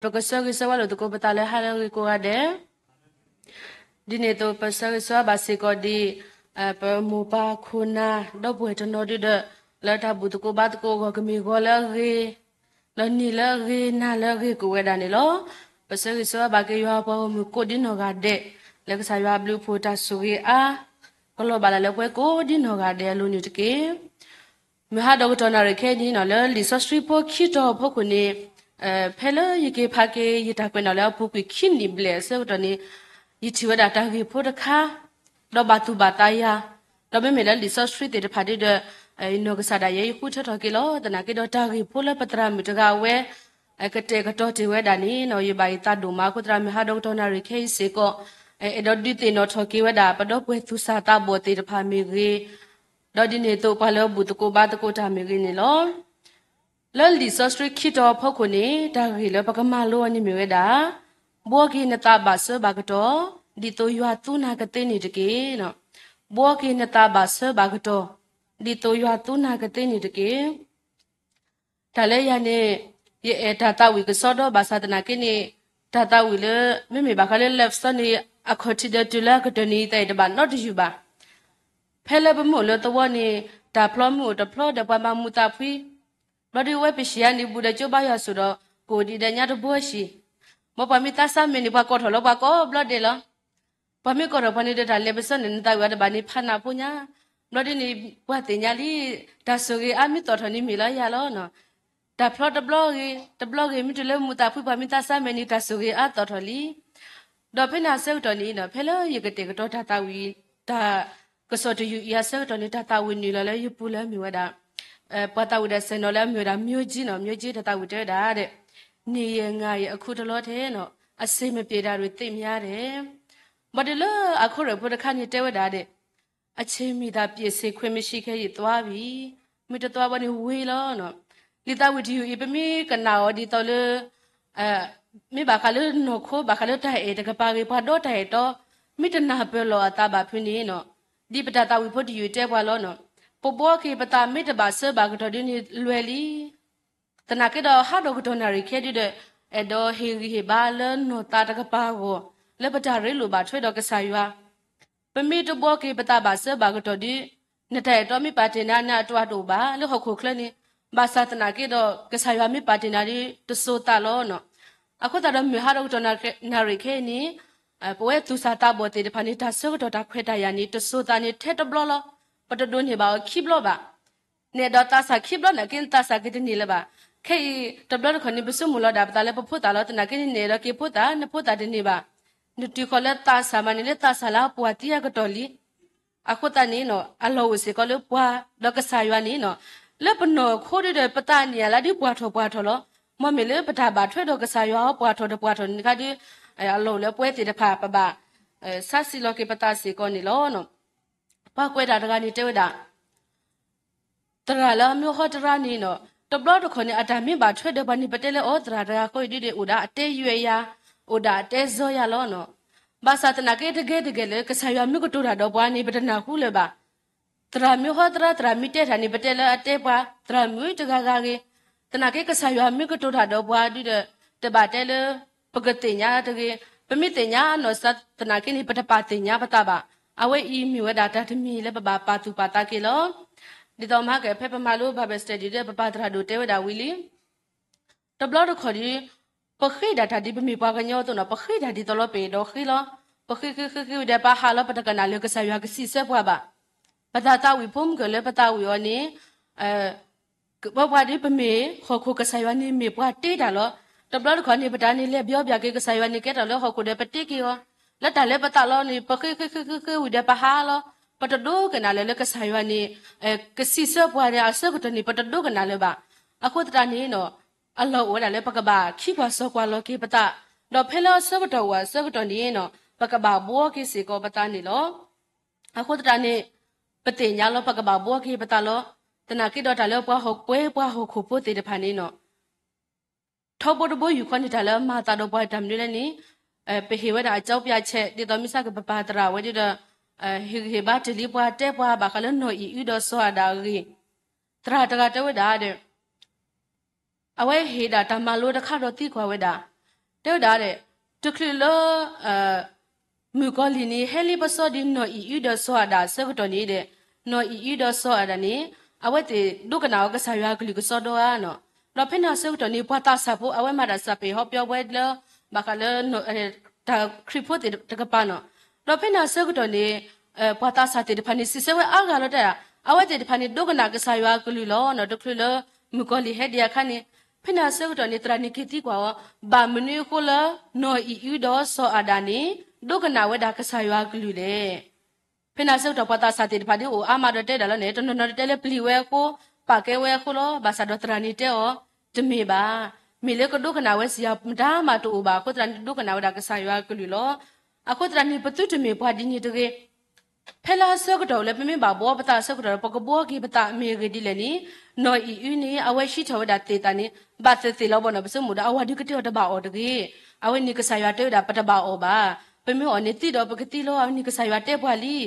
ပကဆၢဂ့ၤဆၢဝါလိာ်သကိးပသးလၢဟါလၢအဂ့ၤကိးဂၤဒဲး, ဒ်န့ၣ်အသိး ပဆၢဂ့ၤဆၢဝါဘၣ်စ့ၢ်ကီးဒ် ပမိၢ်ပၢ်ခိၣ်နၢ် ဒီပုၢ်ဝဲၢ်တနီၤဒုဒီး လၢတၢ်ဘူၣ်သကိးဘါသကိးအဂီၢ် ကမ့ၢ်ဂီၤလၢအဂ့ၤ, ဒီးနံၤလၢအဂ့ၤ နၤလၢအဂ့ၤကိးဝဲဒၣ်န့ၣ်လီၤ. ပဆၢဂ့ၤဆၢဝါဘၣ်က့ၤယွၤပှၤဂီၢ်မုၢ်ကိးဒ်နီၢ်ဂၤဒဲး လၢကစၢ်ယွၤအဘျုးအဖှိၣ်တၢ်ဆိၣ်ဂ့ၤအါ ကလီၤဘၣ်လၢ်လၢပှၤကိးဒ်နီၢ်ဂၤဒဲးအလိၤန့ၣ်တက့ၢ်. မုၢ်ဟါဒီးကတီၢ်နၣ်ရံၣ်ခဲအံၤန့ၣ် လၢလံာ်စီဆှံဖိခံတီၤအဖီခိၣ်န့ၣ်, ဖဲလၢယက့ၤဖးက့ၤ ယတၢ်ကွဲးနီၣ်လၢအပူၤကွံာ်ခံနံၣ်ဘျဲၣ်အဆၢကတီၢ်န့ၣ်, ယထံၣ်ဝဲဒၣ်တၢ်ဂ့ၢ်ဖိတခါ, ဒီးဘၣ်သူၣ်ဘၣ်သးယၤ, ဒီးမ့မ့ၢ်လၢလံာ်စီဆှံသ့ၣ်တဖၣ်ဒ်ဒီး ယနီၢ်ကစၢ်ဒၣ်ယဲ ယဃုထၢထီၣ်က့ၤလီၤ. သနာ်က့ဒီးတၢ်ဂ့ၢ်ဖိလၢပသရၣ်မုၣ်တဂၤအဝဲ ကတဲာ်ကတီၤတ့ၢ်ဝဲဒၣ်န့ၣ် ယဘၣ်ယသးဒိၣ်မးအဃိ သရၣ်မုၣ်ဟါဒီးကတီၢ်နၣ်ရံၣ်ခဲအံၤစ့ၢ်ကီး အဲၣ်ဒိးဒုးသ့ၣ်နီၣ်ထီၣ်က့ၤဝဲဒၣ် ပဒီပုၢ်ဝဲၢ်သူၣ်စၢ်သးဘီၣ်သ့ၣ်တဖၣ်မ့ၢ်ဂ့ၤ, ဒီးဒ်န့ၣ်အသိးပှၤလၢအဘူၣ်သကိးဘါသကိးတၢ်မ့ၢ်ဂ့ၤန့ၣ်လီၤ. လၢလံာ်စီဆှံခံတီၤအဖီခိၣ်န့ၣ် တၢ်ဂ့ၢ်လၢပကမၤလိအီၤန့ၣ်မ့ၢ်ဝဲဒၣ်, ဘှီက့ၤနသးဘၣ်ဆၢဘၣ်ကတီၢ်, ဒ်သိးယွၤသူနၤကသ့န့ၣ်တက့ၢ်. ဘှီက့ၤနသးဘၣ်ဆၢဘၣ်ကတီၢ်, ဒ်သိးယွၤသူနၤကသ့န့ၣ်တက့ၢ်. တၢ်လၢယၤန့ၣ် ယအဲၣ်တၢ်သးဝံၣ်ကစီဒီဘၣ်ဆၣ်သနာ်က့န့ၣ်, တၢ်သးဝံၣ်လၢ မ့မ့ၢ်ဘၣ်ဃးလၢ love song န့ၣ် အခီၣ်ထံးဒီးတုၤလၢအကတၢၢ်န့ၣ် ယသးအံၤတဘၣ်နီတယုၢ်ဘၣ်. ဖဲလၢပမ့ၢ်အိၣ်လၢသဝီန့ၣ် တၢ်ဖျီမ့ၢ်အိၣ်တဖျီဒီးပှၤမၤမူးသးဖှံ, ဘျီဒုးဝဲပဟံၣ်ဧါန့ၣ် ဘူးဒီးကၠိဘါယွၤစိၤဒီး ကအိၣ်ဒံးဒီးညါတဘိဟံၣ်, မ်ပှၤမ့ၢ်သးစၢ်မဲာ်န့ၣ် ပှၤကိးထီၣ်လီၤပှၤကိးဘျီဒဲးလီၤ. ပှၤမ့ၢ်ကိးထီၣ်ပှၤန့ၣ်ဒီး တၢ်လဲၤပစီန့ၣ် နသးဝံၣ်အီၤတဘၣ်န့ၣ် ဖးနးဖိညါ, ဘျီဒ်န့ၣ် ပှၤသ့ၣ်ညါလံ, တၢ်ဆိၣ်ဂ့ၤအါမံၤသီၣ်ထီၣ်န့ၣ်မ့ၢ်လီၤယၤလီၤ. တၢ်ဖျီတဘျီဂ့ၤ တဘျီဂ့ၤ မ့ၢ်တုၤလၢမူးသးဖှံ ပှၤမ့ၢ်သးစၢ်မဲာ်န့ၣ် တၢ်ဆိၣ်ဂ့ၤအါသီၣ်ထီၣ်လံ. ဒီးဖဲန့ၣ်အဆၢကတီၢ်န့ၣ် ဖဲလၢယကတဲာ်ကတီၤတၢ်သးဝံၣ် တၢ်ကစီၣ်တယုၢ်အံၤအဆၢကတီၢ်န့ၣ် တၢ်သးဝံၣ်နုာ်လီၤလၢယပူၤလၢအမ့ၢ်ဝဲဒၣ် ပှၤသးဝံၣ်ဒီးစဲးနီၤလၢအမ့ၢ်ဝဲဒၣ် မျိုးကြီးနီၤ, မျိုးကြီး တၢ်သးဝံၣ်တဲဝဲဒၣ်ဒီး နေရငါရအခုတလောထဲနီၤ, အဆင်မပြေတာတွေသိပ်များတယ်. ဘၣ်ဒီးလၢအခိၣ်ရၢၢ်ဖိတခါန့ၣ်တဲဝဲဒၣ်ဒီး အချိန်မီသာပြင်ဆင်ခွင့်မရှိခဲ့ရင်သွားပြီ, မ့ၢ်တသွားဘၣ်န့ၣ်ဝံၤလီၤ. လံာ်သးဝံၣ်တယုၢ်အံၤ ပမ့ၢ်ကနၣ်အီၤဒ်သိးလၢ မ့ၢ်ဘၣ်ဃးလၢနီၢ်ခိ ဘၣ်ဃးလၢတၢ်အဲၣ်တကပၤဂ့ၤ ပှၤဒီတၢ်အဲၣ်တီ မ့ၢ်တနၢ်ပၢၢ်လီၤအသးဘၣ်ဖုန့ၣ်နီၤ, ဒ်ပတၢ်သးဝံၣ်ဖိတယုၢ်တဲပှၤလီၤနီၤ, ပဘှီက့ၤပသးမ့ၢ်တဘၣ်ဆၢဘၣ်ကတီၢ်ဒ်န့ၣ်လွဲၢ်လံ. သနာ်က့ဒီးဟးဒီးကတီၢ်နၣ်ရံၣ်ခဲဒုဒီး အဲၣ်ဒိးဟ့ၣ်ဂံၢ်ဟ့ၣ်ဘါလၢနီၢ်သးတကပၤအဂီၢ် လၢပတၢ်ရ့လိာ်ဘၣ်ထွဲဒီးကစၢ်ယွၤ ပမ့ၢ်တဘှီက့ၤပသးဘၣ်ဆၢဘၣ်ကတီၢ်ဒီး နတၢ်အဲၣ်တီမ့ၢ်ပာ်တ့ၢ်နၤ နအတၢ်တိာ်ဘၣ်လၢဟီၣ်ခိၣ်ချၢန့ၣ်, ဘၣ်ဆၣ်သနာ်က့ဒီး ကစၢ်ယွၤမ့ၢ်ပာ်တ့ၢ်နၤဒီး တစိၤသးလီၤနီၤ. အဃိသတးဒီးမုၢ်ဟးဒီးကတီၢ်နၣ်ရံၣ်ခဲအံၤန့ၣ် ပဝဲသူၣ်စၢ်သးဘီၣ်သ့ၣ်တဖၣ်န့ၣ် တၢ်ဆၢကတီၢ်တၢ်ခွဲးတၢ်ယာ်န့ၣ် တစိၤသးန့ၣ်ထဲတဘျီလီၤ. ပတဒိးန့ၢ်ဘၣ်အီၤခံဘျီဘၣ်. နအဲၣ်ဒိးသးစၢ်ခံဘျီနာ်က့ နသးစၢ်က့ၤတန့ၢ်လၢၤဘၣ်. ခဲအံၤတဘျီတခီၣ်န့ၣ် ပဆိကမိၣ်လီၤဒၣ်ပသးလၢပဖိသၣ်လီၤ. သနာ်က့န့ၣ် နအဲၣ်ဒိးက့ၤဖိသၣ် နဖိသၣ်တန့ၢ်ဘၣ်. နတုၤဃီၤလၢသးစၢ်မးန့ၣ် လၢသးစၢ်လၢအပှၢ်သံအကတီၢ်လံ. အဃိသတးန့ၣ်နီၤ အလီၢ်အိၣ်စ့ၢ်ကီးလၢပှၤဒီးကစၢ်ယွၤန့ၣ်နီၤ, လၢပနီၢ်ခိဒုဒီး ပသးန့ၢ်အလါဒ်ပှၢ်ထီၣ်ပှၢ်ထီၣ်လီၤ. မ်မ့ၢ်လၢပတၢ်ဘၣ်ထွဲဒီးကစၢ်ယွၤအီၤပှၢ်ထီၣ်ဒီးပှၢ်ထီၣ်န့ၣ်တခါဒီး အလီၢ်အိၣ်လၢပဝဲသ့ၣ်တဖၣ် ပဘၣ် ဆါစံးလီၤက့ၤပသးစ့ၢ်ကီးန့ၣ်လီၤ. ပှၤကွဲးတၢ်တဂၤန့ၣ်တဲဝဲဒၣ် သရၣ်လၢအမ့ၢ်ဟီတရါန့ၣ်နီၤ, တဘျီတခီၣ်န့ၣ် အတၢ်မ့ၢ်ဘၣ်ထွဲဒီးပှၤန့ၣ် ပတဲလၢအီသရၣ်တဂၤဃီအံၤဒ်န့ၣ် အိၣ်ဒၣ်အတဲယွဲယၤ, အိၣ်ဒၣ်အတဲဇီယၤလီၤနီၤ. ဘၣ်ဆၣ်သနာ်က့တဂ့ၤတဂ့ၤလၢ ကစၢ်ယွၤမ့ၢ်ကတိၤတၢ်ဒီးပှၤန့ၣ် ပတနၢ်ဟူလၢၤဘၣ်. သရၣ်မ့ၢ်ဟီတရါ သရၣ်မ့ၢ်တဲတၢ်န့ၣ် ပတဲလၢအတဲပှၤ သရၣ်မုၣ်တဂၤဂၤဂ့ၤ. သနာ်က့ကစၢ်ယွၤမ့ၢ်ကတိၤတၢ်ဒီးပှၤဒုဒီး တဘၣ်တဲလၢ ပကသ့ၣ်ညါတဂ့ၤ. ပမ့ၢ်သ့ၣ်ညါအနီၢ်စါသနာ်က့န့ၣ် ပတပာ်သ့ၣ်ညါပသးဘၣ်. အဝဲအံၤမ့ၢ်ဝဲဒၣ်တၢ်တမံၤလၢပဘၣ်ပာ်သူၣ်ပာ်သးက့ၤလီၤ. ဒ်သိးမဟါက ဖဲပမၤလိ Bible study ဒီး ပပၢ်သရၣ်ဒိၣ်တဲဝဲဒၣ်ဝံၤလံ တဘျီတခီၣ်ဒီး ပဃ့ဒၣ်တၢ်ဒ်ပမ့ၢ်ပှၤကညီအသိးနီၤ, ပဃ့တၢ်ဒ်သိးလီၤပအဲၣ်ဒိးဃ့လီၤ. ပဃ့ဃ့ဃ့ဃ့ဝံၤဒီး ပဟးလီၤ ပတကနၣ်လၢကစၢ်ယွၤကစံးဆၢပှၤဘၣ်. ပတၢ်သးဝံၣ်ဖိမုၢ်ကၢၢ်လၢပသးဝံၣ်အီၤန့ၣ် ပပှၤဒ်ပမ့ၢ်ဟီၣ်ခိၣ်ကစၢ်ယွၤန့ၣ်မ့ၢ်ပှၤတ့တၢ်လီၤ. တဘျီတခီၣ်န့ၣ် ပတၢ်န့ၣ်လဲၤဘျီဘၣ်က့ၤကစၢ်ယွၤန့ၣ် ကဲထီၣ်လၢဟီၣ်ခိၣ်ဒီးပတ့က့ၤအီၤ. လၢတၢ်လၢပသးလီၤန့ၣ် ပဃ့ဃ့ဃ့ဃ့ဃ့ဝံၤဒီးပဟးလီၤ. ပတဒိကနၣ်လၢၤလၢကစၢ်ယွၤန့ၣ် ကစံးဆၢပှၤဒီးအဆၢကတီၢ်န့ၣ် ပတဒိကနၣ်လၢၤဘၣ်. အဃိသတးန့ၣ်နီၤ အလီၢ်အိၣ်ဝဲဒၣ်လၢပကဘၣ်ခံပှၤစီၤပှၤလီၤက့ၤပသး, ဒီးဖဲလၢအဆၢကတီၢ်အိၣ်အဆၢကတီၢ်န့ၣ်နီၤ ပကဘၣ်ဘှီက့ၤစ့ၢ်ကီးပသးန့ၣ်လီၤ. အဃိသတးန့ၣ် ပသ့ၣ်ညါလီၤ ပကဘၣ်ဘှီက့ၤပသးလီၤ. သနာ်က့ဒီးတၢ်လၢပှၤဟီၣ်ပှဲၤပှၤဟီၣ်ခိၣ်ဖိသ့ၣ်တဖၣ်န့ၣ်နီၤ ထီဘိတဘိယူၢ်ဃီန့ၣ် တၢ်လၢအမၤသးဒီးပှၤတၢ်မနုၤလဲၣ်န့ၣ် ပဟ့ၣ်ဝဲဒၣ်အကြောင်းပြချက် ဒ်သိးမ့ၢ်စ့ၢ်ကီးပပၢ်သရၣ်ဝဲဒၣ်ဒီး ဟ့ၣ်ဂံၢ်ဟ့ၣ်ဘါတ့ၢ်လံပှၤ တဲပှၤဘၣ်ဃးလၢနီၢ်အံၣ်အုဒီးစီၤအၤဒၣ်အဂ့ၢ်, သရၣ်တဂၤတဲဝဲဒၣ်ဒီး အဝဲဟ့ၣ်ဒၣ်တၢ်မၤလိတခါဒီးသံကွၢ်ဝဲဒၣ်, တဲဝဲဒၣ်ဒီး တချုးလၢ မုၣ်ကီၤလံၢ်န့ၣ် ဟဲလ့ပစီဒ်နီၢ်အံၣ်အုဒီးစီၤအၤဒၣ်အဆၢကတီၢ်န့ၣ်ဒီး နီၢ်အံၣ်အုဒီးစီၤအၤဒၣ်န့ၣ် အဝဲသ့ၣ်ဒိကနၣ်အီၤကစၢ်ယွၤအကလုၢ်ကစီဒီဧါနီၤ. ဒီးဖဲန့ၣ်အဆၢကတီၢ်န့ၣ် ပှၤသးစၢ်ဖိ အဝဲမၤတၢ်စၢ်ပ့ၣ်ဟီပၠီဝဲလၢ ဘၣ်ဃးလၢ တၢ်ခရံာ်ဖိသ့ၣ်တကပၤနီၤ. ဒီးဖဲန့ၣ်အဆၢကတီၢ်န့ၣ် ပှၤသးစၢ်သ့ၣ်တဖၣ်န့ၣ် စံးဆၢဝဲအါဂၤလီၤတဲဒၣ် အဝဲသ့ၣ်တဖၣ်န့ၣ် ဒိကနၣ်ကစၢ်ယွၤအကလုၢ်လီၤနီၤ. တချုးလၢ မုၣ်ကီၤလံၢ်ဟဲဒံးအခါန့ၣ် ဖဲန့ၣ်အဆၢကတီၢ်န့ၣ် သရၣ်န့ၣ်က့ၤသံကွၢ်အီၤ, ဘၣ်မနုၤအဃိလၢ နီၢ်အံၣ်အုဒီးစီၤအၤဒၣ်န့ၣ် ဒိကနၣ်ဝဲဒၣ်ကစၢ်ယွၤအကလုၢ်လဲၣ်. ဖဲန့ၣ်အဆၢကတီၢ် ပှၤသးစၢ်သ့ၣ်တဖၣ်ဒ်အိၣ်အါမးဒီးတဲဒၣ်လီၤန့ၣ် တနီၤနီၤတဲလၢပျံၤဝဲအဃိ, ပာ်ကဲဝဲအဃိလီၤ. ဘၣ်ဆၣ်ဒီးသရၣ်န့ၣ်တဲအီၤ, တမ့ၢ်ဘၣ်. မ့ၢ်လၢကဒိကနၣ်ဝဲစံးယၤ မတၤမးတအိၣ်ဘၣ်အဃိ သရၣ်န့ၣ်ဒိကနၣ်ဝဲဒၣ်ကစၢ်ယွၤအကလုၢ်လီၤ. အဃိသရၣ်န့ၣ် ပသုတမ့ၢ်ပှၤဒ်န့ၣ်တဂ့ၤ ဖဲလၢအဆၢကတီၢ်လၢပမ့ၢ်ဘၣ်ဘှီပသးအဆၢကတီၢ် ပကဘှီက့ၤပသးမ့ၢ်အဂ့ၢ်ဒ်လဲၣ်န့ၣ်, နီၢ်အံၣ်အုန့ၣ် အဝဲဟံးထီၣ်ဝဲဒၣ်သ့ၣ်သၣ်န့ၣ် ဘၣ်သ့ၣ်သ့ၣ်လီၤဘၣ်နီၤ. ပဆိကမိၣ်ဒီး အဝၤဒုးကတဲအီၤတဘၣ်အီၣ်တဂ့ၤ. အဝဲန့ၣ်ကစၢ်ယွၤတဲဝဲဒၣ် ပတဘၣ်အီၣ်ဘၣ်. ပမ့ၢ်အီၣ်န့ၣ်သံဒီးပကသံလီၤ. အဝဲန့ၣ်ကစၢ်ယွၤတဲပှၤလံ.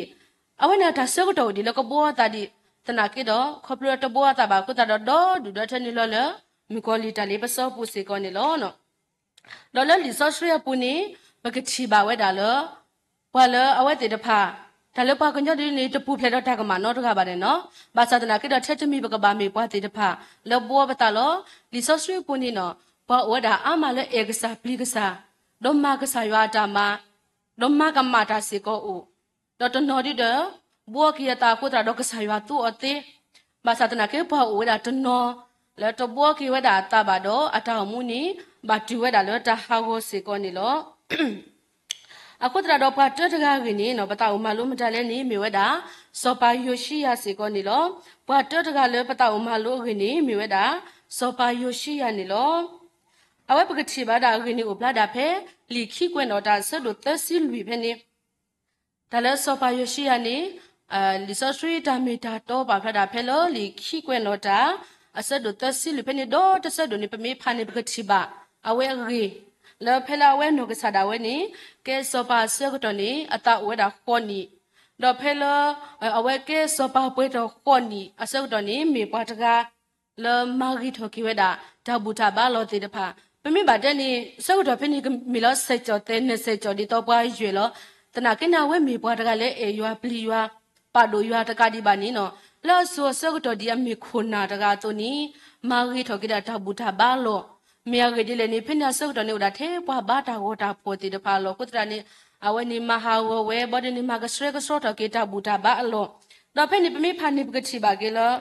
အဝဲန့ၣ်အတၢ်ဆၢကတီၢ်အိၣ်ဒံးလၢကဘှီသးဒံး, သနာ်က့ဒီး ခီဖျိလၢတဘှီသးဘၣ်အဃိသတးဒီး ဒီဒူၣ်ဒီထၢန့ၣ်လီၤလၢ မုၣ်ကီၤလံၢ်တၢ်လ့ပစီပူၤစ့ၢ်ကီးန့ၣ်လီၤ. ဒီးလၢလံာ်စီဆှံအပူၤန့ၣ် ပကထံၣ်ဘၣ်ဝဲဒၣ်လၢ ပှၤလၢအဝဲသ့ၣ်တဖၣ် တၢ်လၢပှၤကညီဒ်န့ၣ် တပူၤဖျဲးဒီးတၢ်ကမၣ်နီတဂၤဘၣ်န့ၣ်နီၤ. ဘၣ်ဆၣ်သနာ်က့ဒီး ထဲတမံၤပကဘၣ်မ့ၢ်ပှၤသ့ၣ်တဖၣ် လၢဘှီပသးလီၤ. လံာ်စီဆှံအပူၤန့ၣ်နီၤ ပှၤအိၣ်ဝဲဒၣ်အါမးလၢအဲၣ်ကစၢ်ပျံၤကစၢ်, ဒီးမၤကစၢ်ယွၤအတၢ်မၤ ဒီးမၤကမၣ်တၢ်စ့ၢ်ကီးအိၣ်, ဒီးတနီၤဒုဒီး ဘှီက့ၤအသးအဃိသတးဒီးကစၢ်ယွၤသူအီၤသ့, ဘၣ်ဆၣ်သနာ်က့ ပှၤအိၣ်ဝဲဒၣ်တနီၤ လၢတဘှီက့ၤဝဲဒၣ်အသးဘၣ်ဒီး အတၢ်အိၣ်မူန့ၣ် ဘၣ်တုၤဝဲဒၣ်လၢတၢ်ဟးဂီၤစ့ၢ်ကီးန့ၣ်လီၤ. အဃိသတးဒီးပှၤတၢတဂၤအဂ့ၢ်န့ၣ်နီၤ ပသးအိၣ်မၤလိမတၤလဲၣ်န့ၣ် မ့ၢ်ဝဲဒၣ် စီၤပၤယိၤၡံယၤစ့ၢ်ကီးန့ၣ်လီၤ. ပှၤတၢတဂၤလၢပသးအိၣ်မၤလိအဂ့ၢ်န့ၣ် မ့ၢ်ဝဲဒၣ် စီၤပၤယိၤၡံယၤန့ၣ်လီၤ. အဝဲပကထံၣ်ဘၣ်ဒၣ်အဂ့ၢ်န့ၣ်အိၣ်ဖျါဒၣ်ဖဲ လံာ်ခံကွဲးနီၣ်တၢ်အဆၢဒိၣ်သၢဆံလွံၢ်ဖဲန့ၣ် တၢ်လၢစီၤပၤယိၤၡံယၤန့ၣ် လံာ်စီဆှံတၢ်မ့ၢ်တၢ်တီပာ်ဖျါဒၣ်ဖဲလၢလံာ်ခံကွဲးနီၣ်တၢ် အဆၢဒိၣ်သၢဆံလွံၢ်ဖဲန့ၣ် ဒီတဆၢဒိၣ်န့ၣ် ပမ့ၢ်ဖးန့ၣ် ပကထံၣ်ဘၣ် အဝဲအဂ့ၢ် လၢဖဲလၢအဝဲနီၢ်ကစၢ်ဒၣ်ဝဲန့ၣ် ကဲစီၤပၤအဆၢကတီၢ်န့ၣ် အသးအိၣ်ဝဲဒၣ်ဃိးနံၣ်, ဒီးဖဲလၢ အဝဲကဲစီၤပၤပှဲၤထီၣ်ဃိးနံၣ်အဆၢကတီၢ်န့ၣ် မ့ၢ်ပှၤတဂၤ လၢမၤဂ့ၤထီၣ်က့ၤဝဲဒၣ် တၢ်ဘူၣ်တၢ်ဘါလီၢ်သ့ၣ်တဖၣ်. ပမ့ၢ်ဘၣ်တဲန့ၣ် ဆၢကတီၢ်ဖဲန့ၣ် မ့ၢ်လၢဆယ်ကျော်သက် နှစ်ဆယ်ကျော် ဒ်သိးပှၤယွဲၢ်လီၤ. သနာ်က့န့ၣ် အဝဲမ့ၢ်ပှၤတဂၤလၢအဲၣ်ယွၤပျံၤယွၤ ပာ်ဒိၣ်ယွၤတကးဒံးဘၣ်န့ၣ်နီၤ လၢအစိၤအဆၢကတီၢ်ဒ်အမ့ၢ် ခိၣ်နၢ် တဂၤအသိးန့ၣ် မၤဂ့ၤထီၣ်က့ၤဒၣ်တၢ်ဘူၣ်တၢ်ဘါလီၢ်. မ့ၢ်အဂ့ၢ်ဒ်လဲၣ်န့ၣ် ဖဲန့ၣ်အဆၢကတီၢ်န့ၣ် အိၣ်ဒၣ်ထဲပှၤဘါတၢ်ဂီၤတၢ်ဖီၣ်သ့ၣ်တဖၣ်အလီၢ်အဃိသတးန့ၣ် အဝဲန့ၣ်မၤဟးဂီၤဝဲ ဘၣ်ဒ်န့ၣ် မၤကဆှဲကဆှီထီၣ်က့ၤတၢ်ဘူၣ်တၢ်ဘါအလီၢ်. ဒီးဖဲန့ၣ် ပမ့ၢ်ဖးန့ၣ် ပကထံၣ်ဘၣ်က့ၤလၢ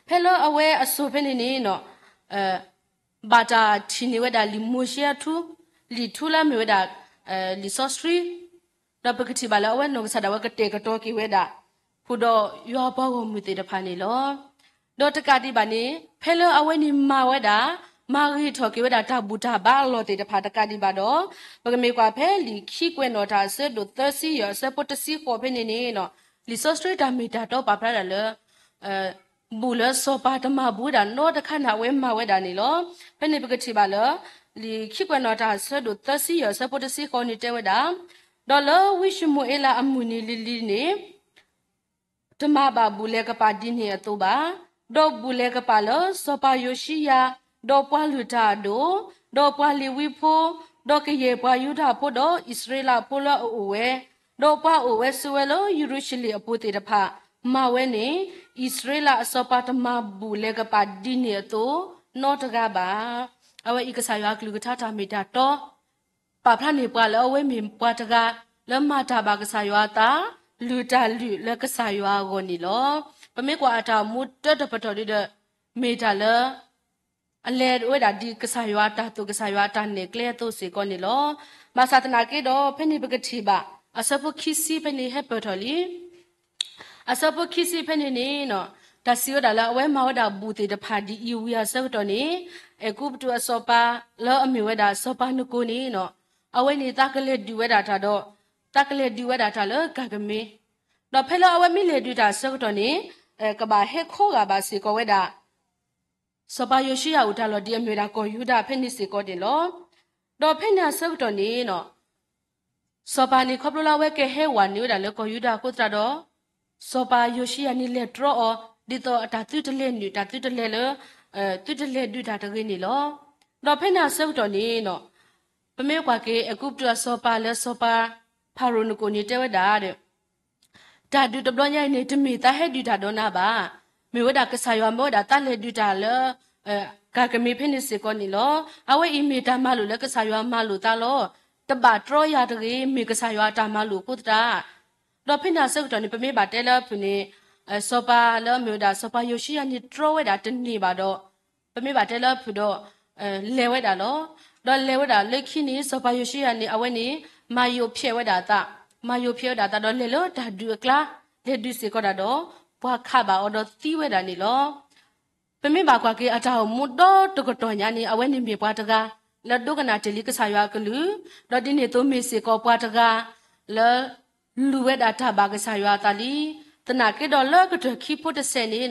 ဖဲလၢအဝဲအစိၤဖဲန့ၣ်န့ၣ်နီၤ ဘၣ်တၢ်ထံၣ်န့ၢ်ဝဲဒၣ်လံာ်မိၤၡ့အထူ, လံာ်ထူလၢအမ့ၢ်ဝဲဒၣ် လံာ်စီဆှံ, ဒီးပကထံၣ်ဘၣ်လၢအဝဲနီၢ်ကစၢ်ဒၣ်ဝဲကတဲာ်ကတီၤက့ၤဝဲဒၣ် ဃုာ်ဒီးယွၤအပှၤဂီၢ်မုၢ်သ့ၣ်တဖၣ်န့ၣ်လီၤ. ဒီးတကးဒံးဘၣ်န့ၣ် ဖဲလၢအဝဲန့ၣ်မၤဝဲဒၣ် မၤဂ့ၤထီၣ်က့ၤဝဲဒၣ်တၢ်ဘူၣ်တၢ်ဘါအလီၢ်သ့ၣ်တဖၣ်တကးဒံးဘၣ်ဒီး ပကမ့ၢ်ကွၢ်ဖဲလံာ်ခံကွဲးနီၣ်တၢ်အဆၢဒိၣ်သၢဆံယဲၢ်အဆၢဖိတဆံဃိးဖဲန့ၣ်န့ၣ် လံာ်စီဆှံတၢ်မ့ၢ်တၢ်တီပာ်ဖျါဒၣ်လၢ ဘူၣ်လၢစီၤပၤတမၤဘူၣ်ဝဲဒၣ်နီတခါန့ၣ် အဝဲမၤဝဲဒၣ်န့ၣ်လီၤ. ဖဲန့ၣ်ပကထံၣ်ဘၣ်လၢ လံာ်ခံကွဲးနီၣ်တၢ်အဆၢဒိၣ်သၢဆံယဲၢ်အဆၢဖိတဆံဃိးန့ၣ်တဲဝဲဒၣ်, ဒီးလၢဝံၡမူၤအ့လးအမုၢ်နံၤလံၤလံၤန့ၣ် တမၤဘၣ်ဘူၣ်လဲၤကပာ်ဒ်န့ၣ်အသိးဘၣ်. ဒီးဘူၣ်လဲၤကပာ်လၢစီၤပၤယိၤၡံယၤ, ဒီးပှၤလုၢ်တၢ်အဒိၣ်, ဒီးပှၤလ့ၤဝံဖိ, ဒီးကယဲၢ်ပှၤယူဒၤဖိဒီးအံၣ်စရ့လးဖိလၢအအိၣ်ဝဲ, ဒီးပှၤအိၣ်ဝဲဆိးဝဲလၢယရူၤၡလ့ၣ်အပူၤသ့ၣ်တဖၣ်, မၤဝဲန့ၣ် အံၣ်စရ့လးအစီၤပၤတမၤဘူၣ်လဲၤကပာ်ဒ်န့ၣ်အသိး နီတဂၤဘၣ်. အဝဲအံၤကစၢ်ယွၤအကလုၢ်ကထါတၢ်မ့ၢ်တၢ်တီ ပာ်ဖျါန့ၢ်ပှၤလၢအဝဲမ့ၢ်ပှၤတဂၤ လၢမၤတၢ်ဘၣ်ကစၢ်ယွၤအသး, လုၢ်တၢ်လုၢ်လၢကစၢ်ယွၤအဂီၢ်န့ၣ်လီၤ. ပမ့ၢ်ကွၢ်အတၢ်အိၣ်မူတၢတပတီၢ်ဒုဒီး မ့ၢ်တၢ်လၢ အလဲၤဝဲဒၣ်ဒ်ကစၢ်ယွၤအတၢ်သိၣ် ကစၢ်ယွၤအတၢ်နဲၣ်ကျဲအသိးစ့ၢ်ကီးန့ၣ်လီၤ. ဘၣ်ဆၣ်သနာ်က့ဒီး ဖဲန့ၣ်ပကထံၣ်ဘၣ် အဆၢဖိခံဆံဖဲန့ၣ်ဟဲပၢၢ်ထီၣ်လံ အဆၢဖိခံဆံဖဲန့ၣ်န့ၣ် တၢ်စံးဝဲဒၣ်လၢအဝဲမၤဝဲဒၣ်ဘူၣ်သ့ၣ်တဖၣ်ဒ်အံၤဝံၤအဆၢကတီၢ်န့ၣ် အဲၤကူပတူးအစီၤပၤလၢအမ့ၢ်ဝဲဒၣ်စီၤပၤနကိၤန့ၣ် အဝဲန့ၣ်သးကလဲၤဒုးဝဲဒၣ်တၢ်ဒီး သးကလဲၤဒုးဝဲဒၣ်တၢ်လၢကၢ်ကမ့ၢ်, ဒီးဖဲလၢအဝဲမ့ၢ်လဲၤဒုးတၢ်အဆၢကတီၢ်န့ၣ် ကဘၣ်ဟဲခီဂာ်ဘၣ်စ့ၢ်ကီးဝဲဒၣ် စီၤပၤယိၤၡံယၤအိၣ်တၢ်လီၢ်ဒ်အမ့ၢ်ဝဲဒၣ်ကီၢ်ယူဒၤဖဲန့ၣ်စ့ၢ်ကီးန့ၣ်လီၤ. ဒီးဖဲန့ၣ်အဆၢကတီၢ်န့ၣ် စီၤပၤန့ၣ် ခီဖျိလၢအဝဲကဟဲဝးန့ၢ်ဝဲဒၣ်လၢကီၢ်ယူဒၤအဃိသတးဒီး စီၤပၤယိၤၡံယၤန့ၣ်လဲၤတြီအီၤ ဒ်သိးအတၢ်သုတလဲၤနုာ် တၢ်သုတလဲၤလၢ သုတလဲၤဒုးတၢ်တဂ့ၤန့ၣ်လီၤ. ဒီးဖဲန့ၣ်အဆၢကတီၢ်န့ၣ် ပမ့ၢ်ကွၢ်က့ၤ အဲၤကူပတူးအစီၤပၤလၢစီၤပၤဖၤရိၤနကိာ်န့ၣ်တဲဝဲဒၣ်ဒီး တၢ်ဒုးတဘျီညါအံၤန့ၣ် တမ့ၢ်သးဟဲဒုးတၢ်ဒီးနၤဘၣ်. မ့ၢ်ဝဲဒၣ်ကစၢ်ယွၤမၢဝဲဒၣ်သးလဲၤဒုးတၢ်လၢ ကၤကမ့ၢ်ဖဲန့ၣ်စ့ၢ်ကီးန့ၣ်လီၤ. အဝဲအံၤမ့ၢ်တၢ်မၤလိာ်လၢကစၢ်ယွၤမၤလိာ်သးလီၤ. တဘၣ်တြီယၤတဂ့ၤ, မ့ၢ်ကစၢ်ယွၤအတၢ်မၤလိာ်အဃိသတး ဒီးဖဲန့ၣ်အဆၢကတီၢ်န့ၣ် ပမ့ၢ်ဘၣ်တဲလၢအဖုၣ်န့ၣ် စီၤပၤလၢမ့ၢ်ဝဲဒၣ်စီၤပၤယိၤၡံယၤန့ၣ် တြီဝဲဒၣ်တန့ၢ်ဘၣ်ဒီး ပမ့ၢ်ဘၣ်တဲလၢအဖုၣ်ဒီး လဲၤဝဲဒၣ်လီၤ. ဒီးလဲၤဝဲဒၣ်လၢခံန့ၣ် စီၤပၤယိၤၡံယၤန့ၣ် အဝဲန့ၣ် မၤယိာ်ဖျဲးဝဲဒၣ်အသး, မၤယိာ်ဖျဲးဝဲဒၣ်အသးဒီးလဲၤလၢတၢ်ဒုးအကျါ, လဲၤဒုးစ့ၢ်ကီးတၢ်ဒီး ပှၤခးဘၣ်အီၤဒီးသံဝဲဒၣ်န့ၣ်လီၤ. ပမ့ၢ်ဘၣ်ကွၢ်က့ၤအတၢ်အိၣ်မူဒီတကတီၢ်ညါန့ၣ် အဝဲန့ၣ်မ့ၢ်ပှၤတဂၤ လၢဒိကနၣ်တ့ၢ်လံကစၢ်ယွၤအကလုၢ်, ဒီးဒ်န့ၣ်အသိးမ့ၢ်စ့ၢ်ကီးပှၤတဂၤ လၢ လူၤဝဲဒၣ်တၢ်ဘၣ်ကစၢ်ယွၤအသးလံ. သနာ်က့ဒီးလၢကတၢၢ်ခံဖိတစဲးန့ၣ်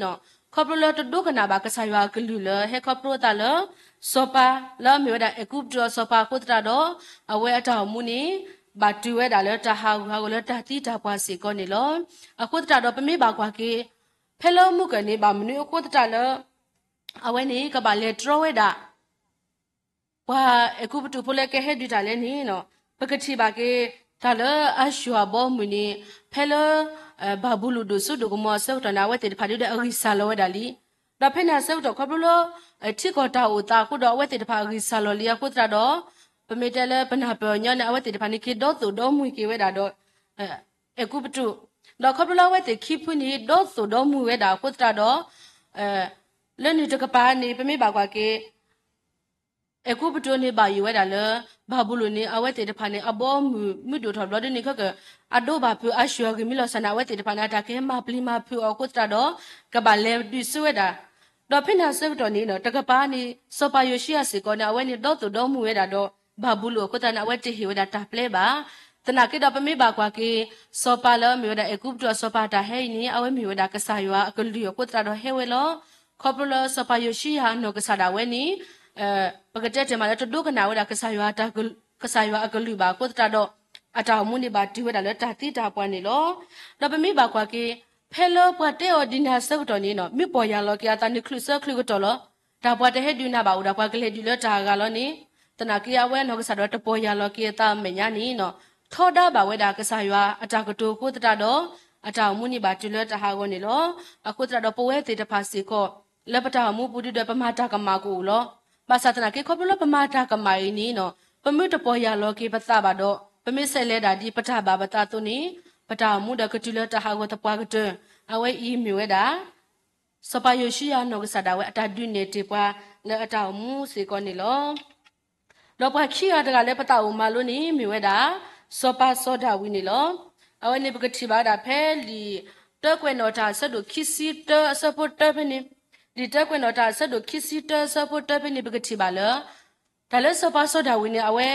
ခီဖျိလၢတဒိကနၣ်ဘၣ်ကစၢ်ယွၤအကလုၢ်လၢဟဲခီဖျိအသးလၢ စီၤပၤလၢအမ့ၢ်ဝဲဒၣ်အဲၤကူပတူးအစီၤပၤအဃိသတးဒီး အဝဲအတၢ်အိၣ်မူန့ၣ် ဘၣ်တုၤဝဲဒၣ်လၢတၢ်ဟးဂူာ်ဟးဂီၤလၢတၢ်သံတၢ်ပှၢ်စ့ၢ်ကီးန့ၣ်လီၤ. အဃိသတးဒီးပမ့ၢ်ဘၣ်ကွၢ်က့ၤ ဖဲလၢမုၢ်ကၢၢ်န့ၣ် ဘၣ်မနုၤအဃိသတးလၢ အဝဲန့ၣ်ကဘၣ်လဲၤတြီဝဲဒၣ် ပှၤအဲၤကူပတူးဖိလၢကဟဲဒုးတၢ်လဲၣ်န့ၣ် ပကထံၣ်ဘၣ်က့ၤ တၢ်လၢအၤၡူၢ်အဘီအမုၢ်န့ၣ် ဖဲလၢ ဘၤဘူလိၣ်ဒိၣ်စိဒိၣ်ကမီၤအဆၢကတီၢ်န့ၣ် အဝဲသ့ၣ်တဖၣ်ဒုးဒီးအဂံၢ်စၢ်လီၤဝဲဒၣ်လံ. ဒီးဖဲန့ၣ်အဆၢကတီၢ်ခီဖျိလၢ ထံကီၢ်တၢ်အိၣ်သးအဃိဒီးအဝဲသ့ၣ်တဖၣ်အဂံၢ်စၢ်လီၤလံအဃိသတးဒီး ပမ့ၢ်တဲလၢပနၢ်ပၢၢ်အီၤညီန့ၣ် အဝဲသ့ၣ်တဖၣ်န့ၣ်က့ၤဒီသိၣ်ဒီမုၢ်က့ၤဝဲဒၣ်ဒီး အဲၤကူပတူး, ဒီးခီဖျိလၢအဝဲသ့ၣ်ခံဖုန့ၣ် ဒီသိၣ်ဒီမုၢ်ဝဲဒၣ်အဃိသတးဒီး လၢန့ၣ်တကပၤန့ၣ် ပမ့ၢ်ဘၣ်ကွၢ်က့ၤ အဲၤကူပတူးန့ၣ်ဘၣ်ယိၣ်ဝဲဒၣ်လၢ ဘၤဘူလိၣ်န့ၣ် အဝဲသ့ၣ်တဖၣ်န့ၣ် အဘီအမုၢ်မုၢ်ဒိၣ်ထီၣ်ဘျီဒ်န့ၣ်ခဲကၢၣ် အဒိဘၣ်ဖုးအၤၡူၢ်အဂံၢ်မ့ၢ်လီၤစၢ်န့ၣ် အဝဲသ့ၣ်တဖၣ်န့ၣ် အတၢ်ကဟဲမၤပျံၤမၤဖုးအီၤအဃိသတးဒီး ကဘၣ်လဲၤဒုးဆူဝဲဒၣ် ဒီးဖဲန့ၣ်အဆၢကတီၢ်န့ၣ် တကပၤန့ၣ် စီၤပၤယိၤၡံယၤစ့ၢ်ကီးန့ၣ် အဝဲန့ၣ်ဒီသိၣ်ဒီမုၢ်ဝဲဒၣ်ဒီး ဘၤဘူလိၣ်အဃိသတးန့ၣ် အဝဲတဟ့ၣ်ဝဲဒၣ်တၢ်ပျဲဘၣ်. သနာ်က့ဒီးပမ့ၢ်ဘၣ်ကွၢ်က့ၤ စီၤပၤလၢအမ့ၢ်ဝဲဒၣ်အဲၤကူပတူးအစီၤပၤအတၢ်ဟဲအံၤန့ၣ် အဝဲမ့ၢ်ဝဲဒၣ်ကစၢ်ယွၤအကလုၢ်အဃိသတးဒီးဟဲဝဲလီၤ. ခီဖျိလၢစီၤပၤယိၤၡံယၤအနီၢ်ကစၢ်ဒၣ်ဝဲန့ၣ် ပကတဲတ့ၢ်မးလၢတဒိကနၣ်ဝဲဒၣ် ကစၢ်ယွၤအကလုၢ်ဘၣ်အဃိသတးဒီး အတၢ်အိၣ်မူန့ၣ်ဘၣ်တုၤဝဲဒၣ်လၢတၢ်သံတၢ်ပှၢ်န့ၣ်လီၤ. ဒီးပမ့ၢ်ဘၣ်ကွၢ်က့ၤ ဖဲလၢပှၤတဲအီၤဒ်န့ၣ်အဆၢကတီၢ်န့ၣ် မ့ၢ်ပီၢ်ယၢ်လီၤက့ၤအသးန့ၣ် ချုးဆၢချုးကတီၢ်လီၤ. တၢ်ပှၤတဟဲဒုးနၤဘၣ်အိၣ်ဒီးပှၤကလဲၤဒုးလၢတၢ်အဂၤလီၤန့ၣ် သနာ်က့အဝဲနီၢ်ကစၢ်ဒၣ်ဝဲတပီၢ်ယၢ်လီၤက့ၤအသးအမဲာ်ညါန့ၣ် ထီဒါဘၣ်ဝဲဒၣ်ကစၢ်ယွၤအတၢ်ကတိၤအဃိသတးဒီး အတၢ်အိၣ်မူန့ၣ်ဘၣ်တုၤလၢတၢ်ဟးဂီၤန့ၣ်လီၤ. အဃိသတးဒီးပဝဲသ့ၣ်တဖၣ်စ့ၢ်ကီး လၢပတၢ်အိၣ်မူပူၤဒုဒီးပမၤတၢ်ကမၣ်ကအိၣ်လီၤ. ဘၣ်ဆၣ်သနာ်က့ခီဖျိလၢပမၤတၢ်ကမၣ်အံၤန့ၣ် ပမ့ၢ်တပီၢ်ယၢ်လီၤက့ၤပသးဘၣ်ဒီး ပမ့ၢ်ဆဲးလဲၤဒၣ်ဒ်ပတၢ်ဘၣ်ပသးအသိးန့ၣ် ပတၢ်အိၣ်မူဒီးကတုၤလၢတၢ်ဟးဂီၤသပှၢ်ကတၢၢ် အဝဲအံၤမ့ၢ်ဝဲဒၣ် စီၤပၤယိၤၡံယၤနီၢ်ကစၢ်ဒၣ်ဝဲအတၢ်ဒုးနဲၣ်တ့ၢ်ပှၤလၢအတၢ်အိၣ်မူစ့ၢ်ကီးန့ၣ်လီၤ. ဒီးပှၤခံဂၤတဂၤလၢပသးအိၣ်မၤလိန့ၣ်မ့ၢ်ဝဲဒၣ် စီၤပၤစီၤဒၤဝံးန့ၣ်လီၤ. အဝဲန့ၣ်ပကထံၣ်ဘၣ်ဝဲဒၣ်ဖဲလံာ်တၢကွဲးနီၣ်တၢ်အဆၢဒိၣ်ခံဆံတၢအဆၢဖိတၢဖဲန့ၣ်, လံာ်တၢကွဲးနီၣ်တၢ်အဆၢဒိၣ်ခံဆံတၢအဆၢဖိတၢဖဲန့ၣ် ပကထံၣ်ဘၣ်လၢ တၢ်လၢစီၤပၤစီၤဒၤဝံးန့ၣ် အဝဲ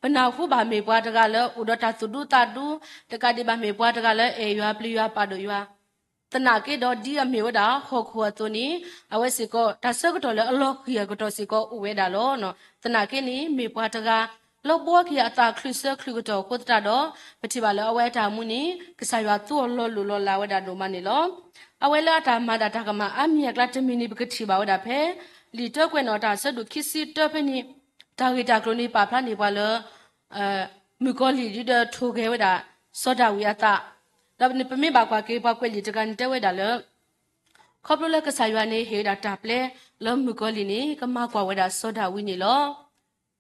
ပနၢ်ဟူဘၣ်မ့ၢ်ပှၤတဂၤလၢအိၣ်ဒီးတၢ်သူၣ်ဒူသးဒူ, တကးဒံးဘၣ်မ့ၢ်ပှၤတဂၤလၢအဲၣ်ယွၤပျံၤယွၤပာ်ဒိၣ်ယွၤ, သနာ်က့ဒီးဒ်အမ့ၢ်ဝဲဒၣ်ဟီၣ်ခိၣ်အသိးန့ၣ် အဝဲစ့ၢ်ကီး တၢ်ဆၢကတီၢ်လၢအလီၤဃံၤအကတီၢ်စ့ၢ်ကီးအိၣ်ဝဲဒၣ်လီၤ. သနာ်က့န့ၣ် မ့ၢ်ပှၤတဂၤ လၢဘှီက့ၤအသးချုးဆၢချုးကတီၢ်အဃိသတးဒီး ပထံၣ်ဘၣ်လၢအဝဲအတၢ်အိၣ်မူန့ၣ် ကစၢ်ယွၤသူအီၤလီၤလိၢ်လီၤလးဝဲဒၣ်ဒိၣ်မးန့ၣ်လီၤ. အဝဲလၢအတၢ်မၤတၢ်တၢ်ကမၣ်အါမံၤအကျါတမံၤန့ၣ် ပကထံၣ်ဘၣ်ဝဲဒၣ်ဖဲ လံာ်တၢကွဲးနီၣ်တၢ်အဆၢဒိၣ်ခံဆံတၢဖဲန့ၣ် တၢ်ဂ့ၢ်တၢ်ကျိၤန့ၣ်ပာ်ဖျါန့ၢ်ပှၤလၢ မုၣ်ကီၤလံၢ်ဒုဒီးထိၣ်ဂဲၤဝဲဒၣ် စီၤဒၤဝံးအသး, ဒီးပမ့ၢ်ဘၣ်ကွၢ်က့ၤပှၤကွဲးလံာ်တဂၤန့ၣ်တဲဝဲဒၣ်လၢ ခီဖျိလၢကစၢ်ယွၤန့ၣ်ဟ့ၣ်ဝဲဒၣ်တၢ်ပျဲလၢမုၣ်ကီၤလံၢ်န့ၣ် ကမၤကွၢ်ဝဲဒၣ်စီၤဒၤဝံးန့ၣ်လီၤ.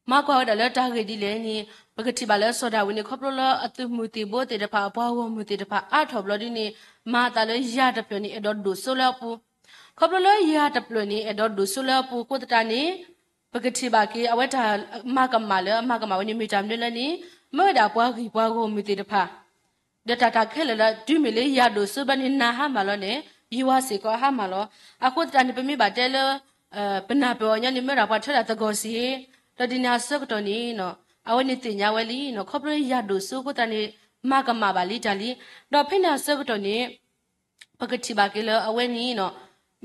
မၤကွၢ်ဝဲဒၣ်လၢတၢ်ဂ့ၢ်ဒ်လဲၣ်န့ၣ် ပကထံၣ်ဘၣ်လၢစီၤဒၤဝံးန့ၣ် ခီဖျိလၢအသုးမုၢ်သံၣ်ဘိသ့ၣ်တဖၣ် အပှၤဂီၢ်မုၢ်သ့ၣ်တဖၣ်အါထီၣ်ဘျီဒ်န့ၣ် မၤအသးလၢယၤတဖျၢၣ်န့ၣ် အဲၣ်ဒိးဒိၣ်စိလၢအပူၤ, ခီဖျိလၢယၤတဖျၢၣ်န့ၣ် အဲၣ်ဒိးဒိၣ်စိလၢအပူၤအဃိသတးန့ၣ် ပကထံၣ်ဘၣ်က့ၤ အဝဲတၢ်မၤကမၣ်လၢအမၤကမၣ်ဝဲန့ၣ်မ့ၢ်တၢ်မနုၤလဲၣ်န့ၣ် မ့ၢ်ဝဲဒၣ်ပှၤဂံၢ်ပှၤဂီၢ်မုၢ်သ့ၣ်တဖၣ် ဒီးတၢ်တၢ်ခဲလၢာ်လၢ တုၤမ့ၢ်လၢယၤဒိၣ်စိဘျီန့ၣ် နၤဟါမၢ်လီၤန့ၣ် ယွၤစ့ၢ်ကီးဟါမၢ်လီၤ. အဃိသတးန့ၣ် ပမ့ၢ်ဘၣ်တဲလၢ ပနၢ်ပၢၢ်အီၤညီန့ၣ် မ့ၢ်ဝဲဒၣ်ပှၤထၢဒၣ်သဂီၢ်စ့ၢ်, ဒီးဒ်န့ၣ်အဆၢကတီၢ်န့ၣ် အဝဲန့ၣ်သ့ၣ်ညါဝဲလံ ခီဖျိလၢယၤဒိၣ်စိအဃိသတးန့ၣ် မၤကမၣ်ဘၣ်လံတၢ်လံ. ဒီးဖဲန့ၣ်အဆၢကတီၢ်န့ၣ် ပကထံၣ်ဘၣ်က့ၤလၢအဝဲန့ၣ်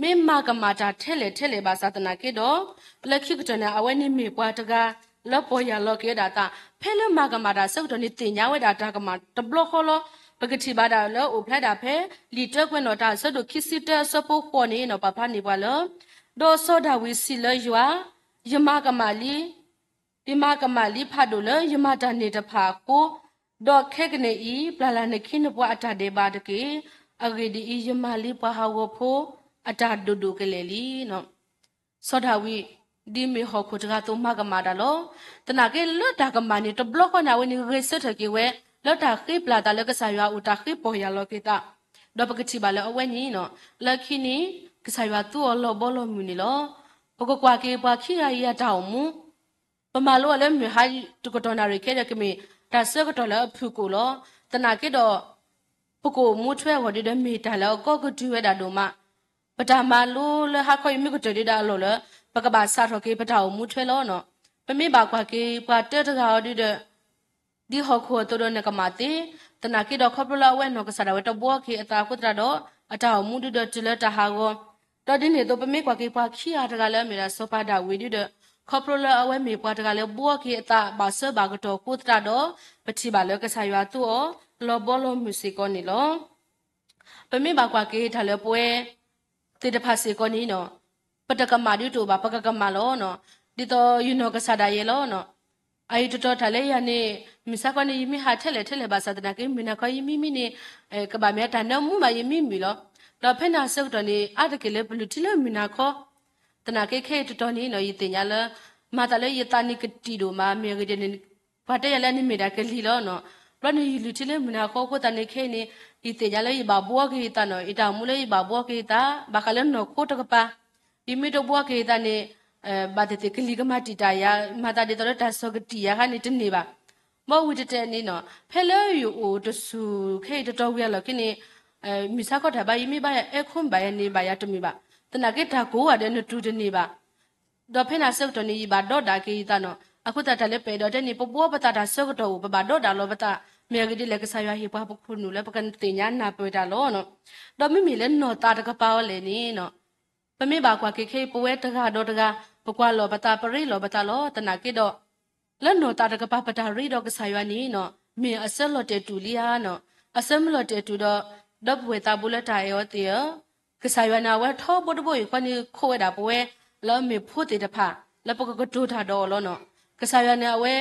မ့ၢ်မၤကမၣ်တၢ်ထဲလဲၣ်ထဲလဲၣ်ဘၣ်ဆၣ်သနာ်က့ဒီး လၢခံကတၢၢ်န့ၣ် အဝဲန့ၣ်မ့ၢ်ပှၤတဂၤ လၢပီၢ်ယၢ်လီၤက့ၤဝဲဒၣ်အသး ဖဲလၢမၤကမၣ်တၢ်အဆၢကတီၢ်န့ၣ် သ့ၣ်ညါဝဲဒၣ်တၢ်ကမၣ်တဘျီဃီလီၤ. ပကထံၣ်ဘၣ်ဒၣ်လၢအိၣ်ဖျါဒၣ်ဖဲ လံာ်တၢကွဲးနီၣ်တၢ်အဆၢဒိၣ်ခံဆံတၢအဆၢဖိဃိးန့ၣ် ပာ်ဖျါန့ၢ်ပှၤလၢ ဒီးစီၤဒၤဝံးစံးလၢယွၤ, ယမၤကမၣ်လံ ယမၤကမၣ်လံဖးဒိၣ်လၢယမၤတၢ်န့ၣ်တဖၣ်အဃိ, ဒီးခဲကနံၣ်အံၤ ပျၢ်လၢ်နခံနပှၤအတၢ်ဒဲးဘးတက့ၢ်. အဂ့ၢ်ဒ်အံၤ, ယမၤလံပှၤဟးဂီၤဖိအတၢ်ဒိၣ်ဒိၣ်ကလဲာ်လံ. စီၤဒၤဝံး ဒ်မ့ၢ်ဟီၣ်ခိၣ်တဂၤအသိးမၤကမၣ်တၢ်လီၤ. သနာ်က့လၢတၢ်ကမၣ်န့ၣ် တဘျီဃီန့ၣ် အဝဲန့ၣ်ဂဲၤဆၢထၢၣ်က့ၤဝဲ လၢတၢ်ဃ့ပျၢ်သးလၢကစၢ်ယွၤအအိၣ် တၢ်ဃ့ပီၢ်ယၢ်လီၤက့ၤသး, ဒီးပကထံၣ်ဘၣ်လၢအဝဲန့ၣ်, လၢခံန့ၣ် ကစၢ်ယွၤသူအီၤလီၤဘီလီၤမုၢ်န့ၣ်လီၤ. ပကကွၢ်က့ၤပှၤခံဂၤအံၤအတၢ်အိၣ်မူ ပမၤလိအီၤလၢမုၢ်ဟါတကတီၢ်နၣ်ရံၣ်ခဲဒီး ကမ့ၢ်တၢ်ဆၢကတီၢ်လၢအဖုၣ်ကိာ်လီၤ. သနာ်က့ဒီး ပကအိၣ်မူထွဲအဂီၢ်ဒုဒီး မ့ၢ်တၢ်လၢအကီကတုၤဝဲဒၣ်ဒိၣ်မး. ပတၢ်မၤလိလၢဟါခီအံၤမ့ၢ်ကတၢၢ်ဒုဒီးအလီၢ်လၢ ပကဘၣ်စးထီၣ်က့ၤပတၢ်အိၣ်မူထွဲလီၤ. ပမ့ၢ်ဘၣ်ကွၢ်က့ၤပှၤတၢတဂၤအီၤဒုဒီး ဒ်ဟီၣ်ခိၣ်အသိးဒီးနကမၣ်သ့, သနာ်က့ဒီးခီဖျိလၢအဝဲနီၢ်ကစၢ်ဒၣ်ဝဲတဘှီက့ၤအသးအဃိသတးဒီး အတၢ်အိၣ်မူဒုဒီးတုၤလၢတၢ်ဟးဂီၤ, ဒီးဒ်န့ၣ်အသိး ပမ့ၢ်ကွၢ်က့ၤပှၤခံဂၤတဂၤလၢအမ့ၢ်ဒၣ်စီၤပၤဒၤဝံးဒုဒီး ခီဖျိလၢအဝဲမ့ၢ်ပှၤတဂၤလၢဘှီက့ၤအသးဘၣ်ဆၢဘၣ်ကတီၢ်အဃိသတးဒီး ပထံၣ်ဘၣ်လၢကစၢ်ယွၤသူအီၤလီၤဘီလီၤမုၢ်စ့ၢ်ကီးန့ၣ်လီၤ. ပမ့ၢ်ဘၣ်ကွၢ်က့ၤတၢ်လၢပဝဲသ့ၣ်တဖၣ်စ့ၢ်ကီးန့ၣ်, ပတကမၣ်ဒုတအိၣ်ဘၣ် ပကကမၣ်လီၤ. ဒ်သိးယနီၢ်ကစၢ်ဒၣ်ယဲလီၤ. အအံၤတတီၤတၢ်လၢယၤန့ၣ် မုၢ်ဆါခီန့ၣ် ယမ့ၢ်ဟးထဲလဲၣ်ထဲလဲၣ်ဘၣ်ဆၣ်သနာ်က့ မုၢ်နၤခီယမံမံန့ၣ် ကဘၣ်မ့ၢ်တၢ်နၢမူဘၣ် ယမံမုာ်လီၤ. ဒီးဖဲန့ၣ်အဆၢကတီၢ်န့ၣ် အါတက့ၢ်လၢပလုၢ်ထံလၢမုၢ်နၤခီ သနာ်က့ခဲအံၤတတီၤန့ၣ် ယသ့ၣ်ညါလၢ မၤသးလၢယသးန့ၣ်ကတံာ်ဒိၣ်မး မ့ၢ်အဂ့ၢ်ဒ်န့ၣ် ပှၤတဲယၤလၢအန့ၣ်မ့ၢ်ဒၣ်ကလံၤလီၤ. ဘျီန့ၣ်ယလုၢ်ထံလၢမုၢ်နၤခီအဃိသတးန့ၣ်ခဲအံၤန့ၣ် ယသ့ၣ်ညါလၢယဘၣ်ဘှီက့ၤယသးန့ၣ် ယတၢ်အိၣ်မူလၢယဘၣ်ဘှီက့ၤယသး ဘၣ်ဃးလၢနီၢ်ခိတကပၤ ယမ့ၢ်တဘှီက့ၤယသးန့ၣ် ဘၣ်သ့ၣ်သ့ၣ်ကလံၤကမၤတံာ်တာ်ယၤ မၤသးဒ်သိးလၢတၢ်ဆီၣ်ကတံာ်ယၤခါန့ၣ်တန့ၢ်ဘၣ်. ဘၣ်ဝံၤတတဲာ်န့ၣ် ဖဲလၢယအိၣ်တဆူၣ်ခဲအံၤတတီၤဝံၤအလီၢ်ခံန့ၣ် မုၢ်ဆါခီတၢ်ဘၣ် ယမ့ၢ်ဘၣ်ယၤအဲၣ်ခိၣ်ဘၣ်ယၤန့ၣ်ဘၣ်ယၤတမုာ်ဘၣ်. သနာ်က့တၢ်ကိးဂၤဒဲးနတူၢ်တန့ၢ်ဘၣ်. ဒီးဖဲန့ၣ်အဆၢကတီၢ်န့ၣ် ယဘၣ်ဒီဒၣ်က့ၤယသးန့ၣ် အဃိသတးတၢ်လၢပအဲၣ်ဒိးတဲန့ၣ် ပဘှီပသးတၢ်ဆၢကတီၢ်အိၣ် ပဘၣ်ဒီဒၣ်လီၤပသး မ့ၢ်အဂ့ၢ်ဒ်လဲၣ် ကစၢ်ယွၤဟ့ၣ်ပှၤပခိၣ်နူာ်လၢပကသ့ၣ်ညါနၢ်ပၢၢ်တၢ်လီၤ. ဒီးမ့မ့ၢ်လၢနီၢ်သးတကပၤအီၤလဲၣ်န့ၣ် ပမ့ၢ်ဘၣ်ကွၢ်က့ၤခဲအံၤ ပဝဲတဂၤဒီးတဂၤ ပကွၢ်လီၤပသး ပရ့လိာ်ပသးလီၤ. သနာ်က့ဒီး လၢနီၢ်သးတကပၤ ပတၢ်ရ့ဒီးကစၢ်ယွၤန့ၣ် မ့ၢ်အဆၢလီၤတဲာ်တူာ်လံဧါ. အဆၢမ့ၢ်လီၤတဲာ်တူာ်ဒီး ဒီပုၢ်ဝဲၢ်သးဘိလၢတၢ်အဲၣ်အီၤသ့ၣ်ဧၢ, ကစၢ်ယွၤန့ၣ် အဝဲထီဘိတဘိအံၤဃီန့ၣ် ခိးဝဲဒၣ်ပဝဲ လၢအမ့ၢ်ဖိသ့ၣ်တဖၣ် လၢပကကတိၤတၢ်ဒီးအီၤလီၤ. ကစၢ်ယွၤန့ၣ် အဝဲ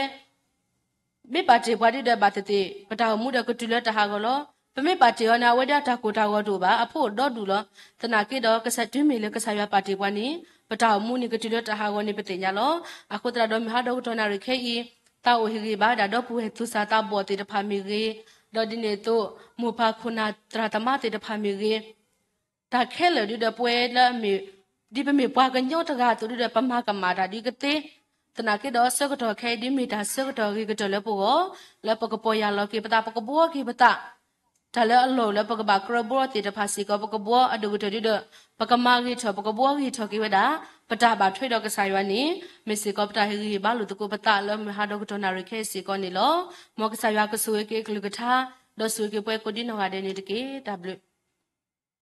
မ့ၢ်ပာ်တ့ၢ်ပှၤဒ်ဒီးဘၣ်သ့ၣ်သ့ၣ် ပတၢ်အိၣ်မူဒီးကတုၤလၢတၢ်ဟးဂီၤလီၤ. ပမ့ၢ်ပာ်တ့ၢ်အီၤန့ၣ် အဝဲဒၣ်တၢ်ကိၢ်တၢ်ဂီၤတအိၣ်ဘၣ် အဖိအိၣ်ဒီဒူၣ်လီၤ. သနာ်က့ဒီး ကစၢ်တုၤမ့ၢ်လၢကစၢ်ယွၤပာ်တ့ၢ်ပှၤန့ၣ် ပတၢ်အိၣ်မူန့ၣ်ကတုၤလၢတၢ်ဟးဂီၤန့ၣ် ပသ့ၣ်ညါလီၤ. အဃိသတးဒီးမုၢ်ဟါဒီကတီၢ်နၣ်ရံၣ်ခဲအံၤ သးအိၣ်ဟ့ၣ်ဂံၢ်ဘါဝဲဒၣ်ဒီပုၢ်ဝဲၢ်သူၣ်စၢ်သးဘီၣ်သ့ၣ်တဖၣ်မ့ၢ်ဂ့ၤ, ဒီးဒ်န့ၣ်အသိး မိၢ်ပၢ်ခိၣ်နၢ်သရၣ်သမါသ့ၣ်တဖၣ်မ့ၢ်ဂ့ၤ တၢ်ခဲလၢာ်ဒုဒီးပဝဲလၢအမ့ၢ် ဒ်ပမ့ၢ်ပှၤကညီတဂၤအသိးဒုဒီး ပမၤကမၣ်တၢ်ဒ်ကသ့, သနာ်က့ဒီးအဆၢကတီၢ်ခဲအံၤဒ်မ့ၢ်တၢ်ဆၢကတီၢ်အဂ့ၤကတၢၢ်လၢပဂီၢ်, လၢပကပီၢ်ယၢ်လီၤက့ၤပသး ပကဘှီက့ၤပသး, တၢ်လၢအလီၢ်လၢပကဘၣ်ကြၢးဘှီသ့ၣ်တဖၣ်စ့ၢ်ကီး ပကဘှီအဒိၣ်ကတၢၢ်ဒုဒီး ပကမၤဂ့ၤထီၣ် ပကဘှီဂ့ၤထီၣ်က့ၤဝဲဒၣ် ပတၢ်ဘၣ်ထွဲဒီးကစၢ်ယွၤန့ၣ် မ့ၢ်စ့ၢ်ကီးပတၢ်ဟ့ၣ်ဂံၢ်ဟ့ၣ်ဘါလိာ်သကိးပသးလၢမုၢ်ဟါဒီကတီၢ်နၣ်ရံၣ်ခဲအံၤစ့ၢ်ကီးန့ၣ်လီၤ. မ်ကစၢ်ယွၤကဆိၣ်ဂ့ၤက့ၤအကလုၢ်ကထါ, ဒီးဆိၣ်ဂ့ၤက့ၤပှၤကိးဒံနီၢ်ဂၤဒဲးန့ၣ်တက့ၢ်. တၢ်ဘျုး